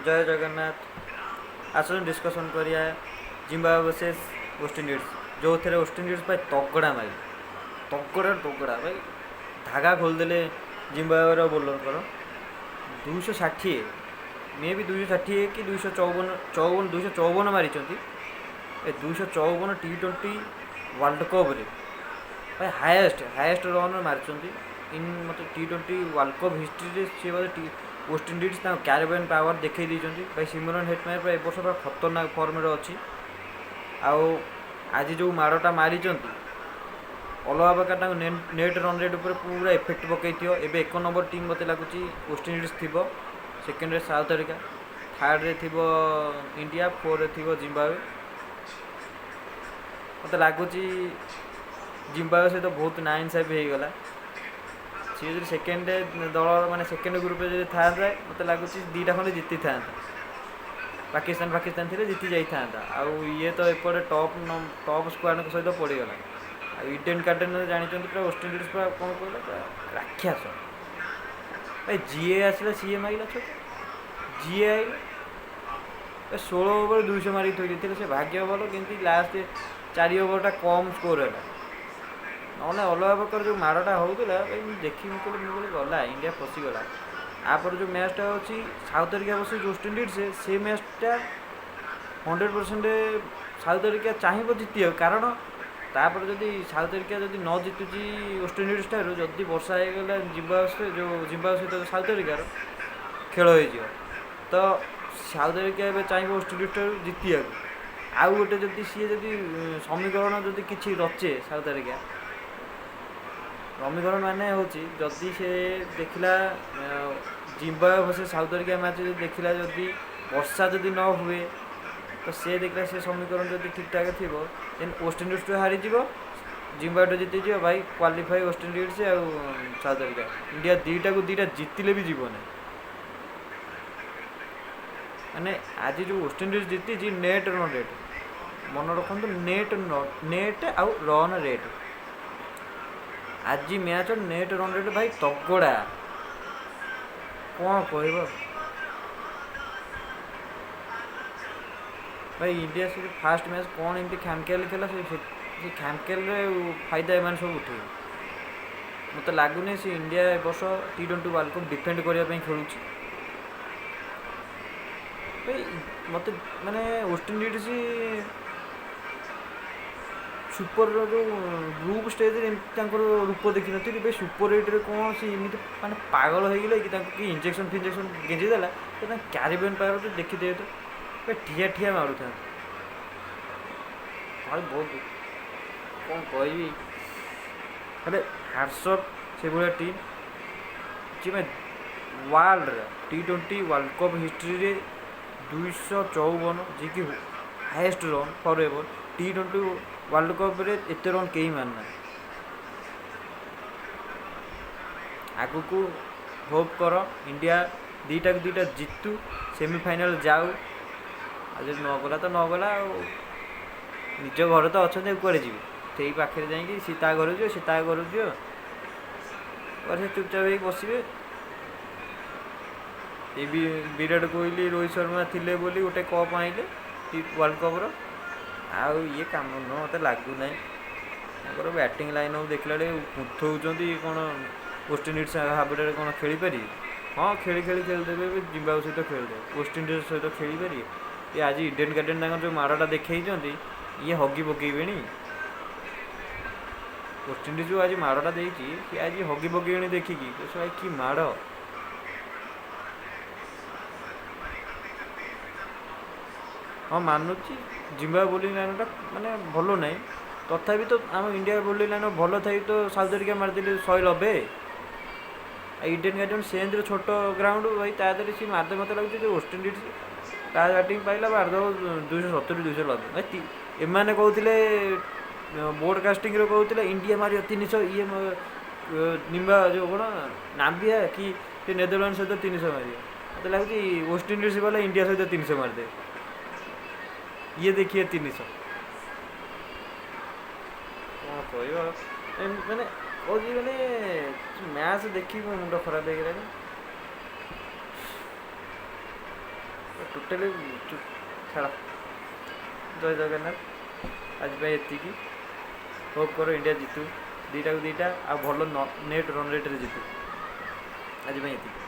ଜୟ ଜଗନ୍ନାଥ। ଆସନ୍ତୁ ଡିସ୍କସନ୍ କରିବା Zimbabwe versus West Indies, ଯେଉଁଥିରେ ୱେଷ୍ଟଇଣ୍ଡିଜ୍ ଭାଇ ତଗଡ଼ା ମାରିଲେ, ତଗଡ଼ା ତଗଡ଼ା ଭାଇ ଧାଗା ଖୋଲିଦେଲେ ଜିମ୍ବାୱେର ବୋଲରଙ୍କର। 260, ମେ ବି 260 କି 254, 54, 254 ମାରିଛନ୍ତି। ଏ 254 ଟି20 ୱାର୍ଲଡ କପ୍ରେ ଭାଇ ହାଏଷ୍ଟ ରନ୍ ମାରିଛନ୍ତି ଇନ୍ ମୋତେ ଟି20 ୱାର୍ଲଡ କପ୍ ହିଷ୍ଟ୍ରିରେ। ସିଏ ବୋଧେ ୱେଷ୍ଟଇଣ୍ଡିଜ୍ ତାଙ୍କ କ୍ୟାରିବିଆନ୍ ପାୱାର ଦେଖେଇ ଦେଇଛନ୍ତି ଭାଇ। ସିମରନ୍ ହେଟମାୟର ପୁରା ଏ ବର୍ଷ ପୁରା ଖତରନାକ ଫର୍ମରେ ଅଛି। ଆଉ ଆଜି ଯେଉଁ ମାଡ଼ଟା ମାରିଛନ୍ତି, ଅଲଗା ପ୍ରକାର ତାଙ୍କ ନେଟ୍ ରନ୍ ରେଟ୍ ଉପରେ ପୁରା ଏଫେକ୍ଟ ପକାଇଥିବ। ଏବେ 1 ନମ୍ବର ଟିମ୍ ମୋତେ ଲାଗୁଛି ୱେଷ୍ଟଇଣ୍ଡିଜ୍ ଥିବ, ସେକେଣ୍ଡରେ ସାଉଥ ଆଫ୍ରିକା, ଥାର୍ଡ଼ରେ ଥିବ ଇଣ୍ଡିଆ, ଫୋର୍ରେ ଥିବ ଜିମ୍ବାୱେ। ମୋତେ ଲାଗୁଛି ଜିମ୍ବାୱେ ସହିତ ବହୁତ ନାଇନସାଫି ହେଇଗଲା। ସିଏ ଯଦି ସେକେଣ୍ଡ ଦଳ ମାନେ ସେକେଣ୍ଡ ଗ୍ରୁପ୍ରେ ଯଦି ଥାଆନ୍ତା, ମୋତେ ଲାଗୁଛି 2ଟା ଖଣ୍ଡେ ଜିତିଥାନ୍ତା। ପାକିସ୍ତାନ ଥିଲେ ଜିତି ଯାଇଥାନ୍ତା। ଆଉ ଇଏ ତ ଏପଟେ ଟପ୍ ଟପ୍ ସ୍କ୍ୱାଡ଼ଙ୍କ ସହିତ ପଡ଼ିଗଲା। ଆଉ ଇଡେନ୍ ଗାର୍ଡେନ୍ ଜାଣିଛନ୍ତି, ପୁରା ୱେଷ୍ଟଇଣ୍ଡିଜ୍ ପୁରା କ'ଣ କହିଲେ, ପୁରା ରାକ୍ଷସ ଭାଇ। ଯିଏ ଆସିଲା ସିଏ ମାରିଲା ଛୋଟ, ଯିଏ ଆଇଲା ଏ 16 ଓଭର 200 ମାରିକି ଥୋଇ ଦେଇଥିଲେ। ସେ ଭାଗ୍ୟ ଭଲ କେମିତି ଲାଷ୍ଟ 4 ଓଭରଟା କମ୍ ସ୍କୋର୍ ହେଲା, ନହେଲେ ଅଲଗା ପ୍ରକାର ଯେଉଁ ମାଡ଼ଟା ହେଉଥିଲା ଭାଇ, ମୁଁ ଦେଖି ମୁଁ କହିଲି ଗଲା, ଇଣ୍ଡିଆ ଫସିଗଲା। ଆପରେ ଯେଉଁ ମ୍ୟାଚ୍ଟା ଅଛି ସାଉଥ ଆଫ୍ରିକା ଭର୍ସେସ୍ ୱେଷ୍ଟଇଣ୍ଡିଜ୍, ସେ ମ୍ୟାଚ୍ଟା 100% ସାଉଥ ଆଫ୍ରିକା ଚାହିଁବ ଜିତିବାକୁ। କାରଣ ତାପରେ ଯଦି ସାଉଥ ଆଫ୍ରିକା ଯଦି ନ ଜିତୁଛି ୱେଷ୍ଟଇଣ୍ଡିଜ୍ ଠାରୁ, ଯଦି ବର୍ଷା ହେଇଗଲା ଜିମ୍ବାୱେ, ଯେଉଁ ଜିମ୍ବାୱେ ସହିତ ସାଉଥ ଆଫ୍ରିକାର ଖେଳ ହେଇଯିବ, ତ ସାଉଥ ଆଫ୍ରିକା ଏବେ ଚାହିଁବ ୱେଷ୍ଟଇଣ୍ଡିଜ୍ ଠାରୁ ଜିତିବାକୁ। ଆଉ ଗୋଟେ ଯଦି ସିଏ ଯଦି ସମୀକରଣ ଯଦି କିଛି ରଚେ ସାଉଥ ଆଫ୍ରିକା, ସମୀକରଣ ମାନେ ହେଉଛି ଯଦି ସେ ଦେଖିଲା Zimbabwe versus south Africa match ଯଦି ଦେଖିଲା, ଯଦି ବର୍ଷା ଯଦି ନ ହୁଏ, ତ ସେ ଦେଖିଲା ସେ ସମୀକରଣ ଯଦି ଠିକ୍ଠାକ୍ ଥିବ, ଦେନ୍ ୱେଷ୍ଟଇଣ୍ଡିଜ୍ଠୁ ହାରିଯିବ, ଜିମ୍ବାୱେଠୁ ଜିତିଯିବ ଭାଇ, କ୍ୱାଲିଫାଇ ୱେଷ୍ଟଇଣ୍ଡିଜ୍ ଆଉ ସାଉଥ ଆଫ୍ରିକା। ଇଣ୍ଡିଆ 2ଟାକୁ 2ଟା ଜିତିଲେ ବି ଯିବନି। ମାନେ ଆଜି ଯେଉଁ ୱେଷ୍ଟଇଣ୍ଡିଜ୍ ଜିତିଛି, ନେଟ୍ ରନ୍ ରେଟ୍ ମନେ ରଖନ୍ତୁ, ନେଟ୍ ଆଉ ରନ୍ ରେଟ୍, ଆଜି ମ୍ୟାଚ୍ ନେଟ୍ ରନ୍ ରେଟ୍ ଭାଇ ତଗଡ଼ା। କ'ଣ କହିବ ଭାଇ, ଇଣ୍ଡିଆ ସେ ଫାଷ୍ଟ ମ୍ୟାଚ୍ କ'ଣ ଏମିତି ଖାମଖିଆଲି ଖେଳିଲା, ସେ ଖାମଖିଆଲିରେ ଫାଇଦା ଏମାନେ ସବୁ ଉଠେଇବେ। ମୋତେ ଲାଗୁନି ସେ ଇଣ୍ଡିଆ ଏ ବର୍ଷ ଟି20 ୱାର୍ଲଡ କପ୍ ଡିଫେଣ୍ଡ କରିବା ପାଇଁ ଖେଳୁଛି ଭାଇ। ମୋତେ ମାନେ ୱେଷ୍ଟଇଣ୍ଡିଜ୍ ସୁପରର ଯେଉଁ ଗ୍ରୁପ୍ ଷ୍ଟେଜ୍ରେ ଏମିତି ତାଙ୍କର ରୂପ ଦେଖିନଥିଲି ଭାଇ। ସୁପର ଏଇଟ୍ରେ କ'ଣ ସେ ଏମିତି ମାନେ ପାଗଳ ହେଇଗଲେ କି ତାଙ୍କୁ କି ଇଞ୍ଜେକ୍ସନ୍ ଫିଞ୍ଜେକ୍ସନ୍ ଗେଞ୍ଜି ଦେଲା ତ ତାଙ୍କ କ୍ୟାରିବିଆନ୍ ପାୱାର ତ ଦେଖିଦେବେ ତ ଭାଇ, ଠିଆ ଠିଆ ମାରୁଥାନ୍ତି ଭାଇ। ବହୁତ କ'ଣ କହିବି, ହେଲେ ହ୍ୟାଟ୍ସଅପ୍ ସେଭଳିଆ ଟିମ୍ ଯିଏ ୱାର୍ଲଡର ଟି20 ୱାର୍ଲଡ କପ୍ ହିଷ୍ଟ୍ରିରେ 254, ଯିଏକି ହାଏଷ୍ଟ ରନ୍ ଫର୍ ଏଭର୍। ଟି20 ୱାର୍ଲଡ କପ୍ରେ ଏତେ ରନ୍ କେହି ମାରିନାହାନ୍ତି। ଆଗକୁ ହୋପ୍ କର ଇଣ୍ଡିଆ 2ଟାକୁ 2ଟା ଜିତୁ, ସେମିଫାଇନାଲ୍ ଯାଉ। ଆଉ ଯଦି ନ ଗଲା ତ ନ ଗଲା, ଆଉ ନିଜ ଘରେ ତ ଅଛନ୍ତି, ଆଉ କୁଆଡ଼େ ଯିବେ? ସେଇ ପାଖରେ ଯାଇକି ସେ ତା ଘରକୁ ଯିବ, ସେ ତା ଘରକୁ ଯିବ, ସେ ଚୁପଚାପ ହେଇକି ବସିବେ। ଏ ବି ବିରାଟ କୋହଲି, ରୋହିତ ଶର୍ମା ଥିଲେ ବୋଲି ଗୋଟେ କପ୍ ଆଣିଲେ ୱାର୍ଲଡ କପ୍ର। ଆଉ ଇଏ କାମ ନୁହଁ, ମୋତେ ଲାଗୁନାହିଁ। ତାଙ୍କର ବ୍ୟାଟିଂ ଲାଇନ୍ ଅପ୍ ଦେଖିଲା ବେଳେ କୁନ୍ଥଉଛନ୍ତି। ଇଏ କ'ଣ ୱେଷ୍ଟଇଣ୍ଡିଜ୍ ହାବୁଡ଼ରେ କ'ଣ ଖେଳିପାରିବେ? ହଁ, ଖେଳି ଖେଳି ଖେଳିଦେବେ, ଏବେ ଜିମ୍ବାୱେ ସହିତ ଖେଳିଦେବେ, ୱେଷ୍ଟଇଣ୍ଡିଜ୍ ସହିତ ଖେଳିପାରିବେ? ଇଏ ଆଜି ଇଡେନ୍ ଗାର୍ଡେନ୍ ତାଙ୍କର ଯେଉଁ ମାଡ଼ଟା ଦେଖେଇଛନ୍ତି, ଇଏ ହଗି ପକେଇବେଣି। ୱେଷ୍ଟଇଣ୍ଡିଜ୍ ଯେଉଁ ଆଜି ମାଡ଼ଟା ଦେଇଛି, ସିଏ ଆଜି ହଗି ପକେଇବେଣି ଦେଖିକି ଭାଇ, କି ମାଡ଼। ହଁ, ମାନୁଛି ଜିମ୍ବାୱେ ବୋଲିଂ ଲାଇନ୍ଟା ମାନେ ଭଲ ନାହିଁ, ତଥାପି ତ ଆମ ଇଣ୍ଡିଆ ବୋଲିଂ ଲାଇନ୍ ଭଲ ଥାଇ ତ ସାଉଥ ଆଫ୍ରିକା ମାରିଦେଲେ 190। ଆଉ ଇଡେନ୍ ଗାର୍ଡେନ୍ ସେମିତିରେ ଛୋଟ ଗ୍ରାଉଣ୍ଡ ଭାଇ, ତା ଦେହରେ ସିଏ ମାରିଦେବେ। ମୋତେ ଲାଗୁଛି ଯେ ୱେଷ୍ଟଇଣ୍ଡିଜ୍ ତା ବ୍ୟାଟିଂ ପାଇଲା, ମାରିଦେବ 270, 290 ଭାଇ। ଏମାନେ କହୁଥିଲେ, ବୋର୍ଡକାଷ୍ଟିଂରେ କହୁଥିଲେ ଇଣ୍ଡିଆ ମାରିବ 300, ଇଏ ନିମ୍ବା ଯେଉଁ କ'ଣ ନାମ୍ବିଆ କି ସେ ନେଦରଲ୍ୟାଣ୍ଡ ସହିତ 300 ମାରିବ। ମୋତେ ଲାଗୁଛି ୱେଷ୍ଟଇଣ୍ଡିଜ୍ ବାଲା ଇଣ୍ଡିଆ ସହିତ 300 ମାରିଦେବେ, ଇଏ ଦେଖିବେ 300। କ'ଣ କହିବ ମାନେ କହୁଛି, ମାନେ ମ୍ୟାଚ୍ ଦେଖିକି ମୋ ମୁଣ୍ଡ ଖରାପ ହେଇଗଲାଣି। ଟୋଟାଲି ଛାଡ଼। ଜୟ ଜଗନ୍ନାଥ। ଆଜି ପାଇଁ ଏତିକି। ହୋପ୍ କର ଇଣ୍ଡିଆ ଜିତୁ 2ଟାକୁ 2ଟା, ଆଉ ଭଲ ନେଟ୍ ରନ୍ ରେଟ୍ରେ ଜିତୁ। ଆଜି ପାଇଁ ଏତିକି।